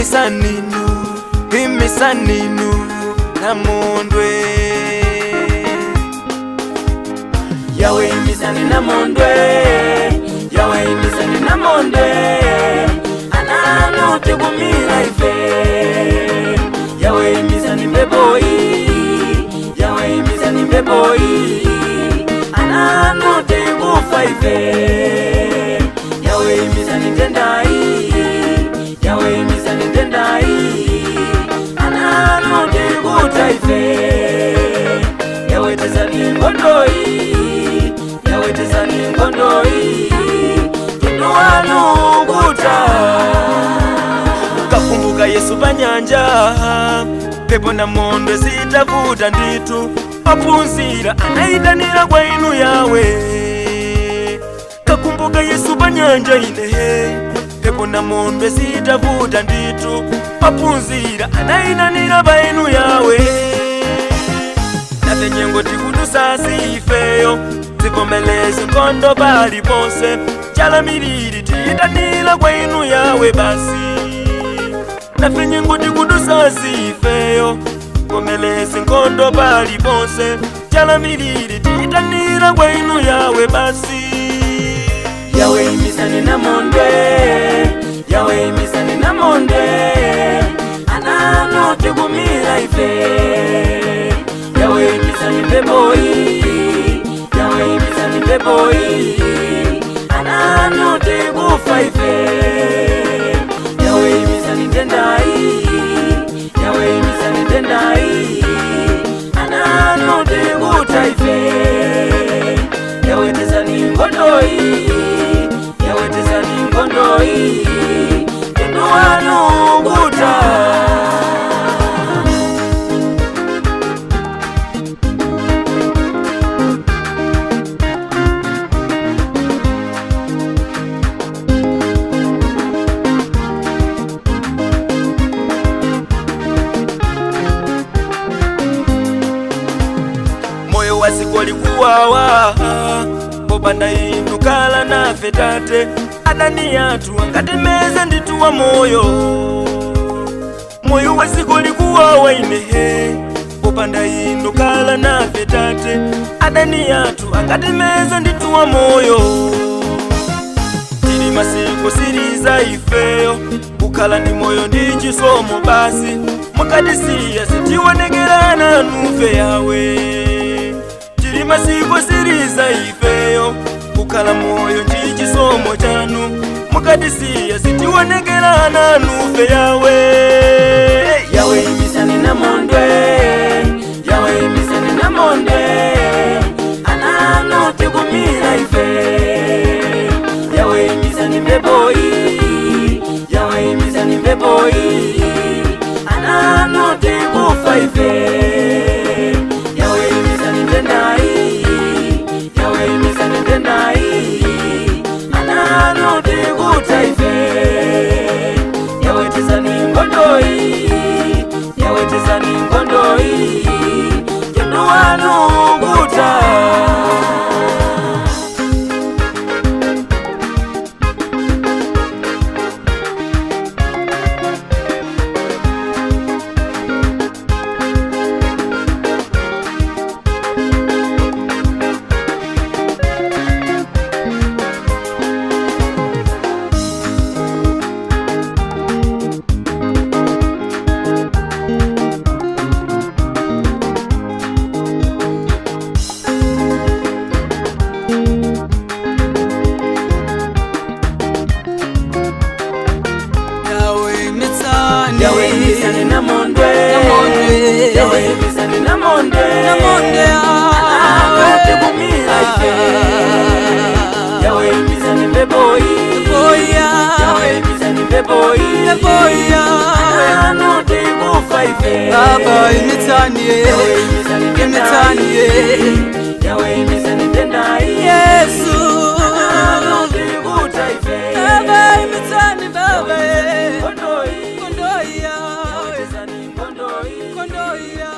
Imisaninu, imisaninu namondwe. Yawe imisani namondwe, yawe imisani namondwe, anano tikumira ife. Yawe imisani mbeboi, yawe imisani mbeboi, anano tikufa ife. Yawe imisani tendai, yawe imisani tendai, anano tikuta ife. Yawe tezani ngondoi, yawe tezani ngondoi, tinduwanukuta. Kakumbuka Yesu panyanja, pepo na mondwe zitavuta nditu, ophunzira anayitanira kwa inu yawe. Kakumbuka Yesu panyanja inehe, pepo na mondwe zitavuta nditu, ophunzira anayitanira pa inu yawe. Nafe nyengo tikutusasi ifeyo, tivomeleze nkhondo paliponse, chalamiriri tiyitanira kwa inu yawe basi. Nafe nyengo tikutusasi ifeyo, vomeleze nkhondo paliponse, chalamiriri tiyitanira kwa inu yawe basi. Yawe imisani namondwe, yawe imisani namondwe, anano tikumira ife. Yawe imisani mbeboi, yawe imisani mbeboi, anano tikufa ife. Yawe imisani tendai, yawe imisani tendai, anano tikuta ife. Yawe tezani ngondoi, yawe tezani ngondoi, tinduwanukuta. Moyo wasikoli kuwawa popanda inu kala nafe tate, adani yathu angatemeze ndituwa moyo. Moyo wasikoli kuwawa inehe, popanda inu kala nafe tate, adani yathu angatemeze ndituwa moyo. Tili masiku siriza ifeyo, kukhala ndi moyo ndi chisomo basi, mukatisiya sitionekerana nufe yawe. Tili masiku siriza ifeyo, kukhala moyo ndi chisomo chanu, mukatisiya sitionekerana nufe yawe. Yawe imisani namondwe, yawe imisani namondwe, anano tikumira ife. Yawe imisani mbeboi, yawe imisani mbeboi, anano tikufa ife. Yawe imisani tendai, yawe imisani tendai, anano tikuta ife. Yawe tezani ngondoi, yawe tezani ngondoi, tinduwanukuta. Yawe imitsani, Yawe imisani namondwe, Namondwe. yawe imisani namondwe, Namondwe, anano tikumira ife. Yawe imisani mbeboi, Boya, yawe imisani mbeboi, boya, anano tikufa ife. Baba imitsani, Yawe imisani imitsani, tendai, yawe imisani tendai, Yesu, anano tikuta ife. Baba imitsani, Baba, Ngondoi, kondoya, yawe tezani ngondoi, kondoya.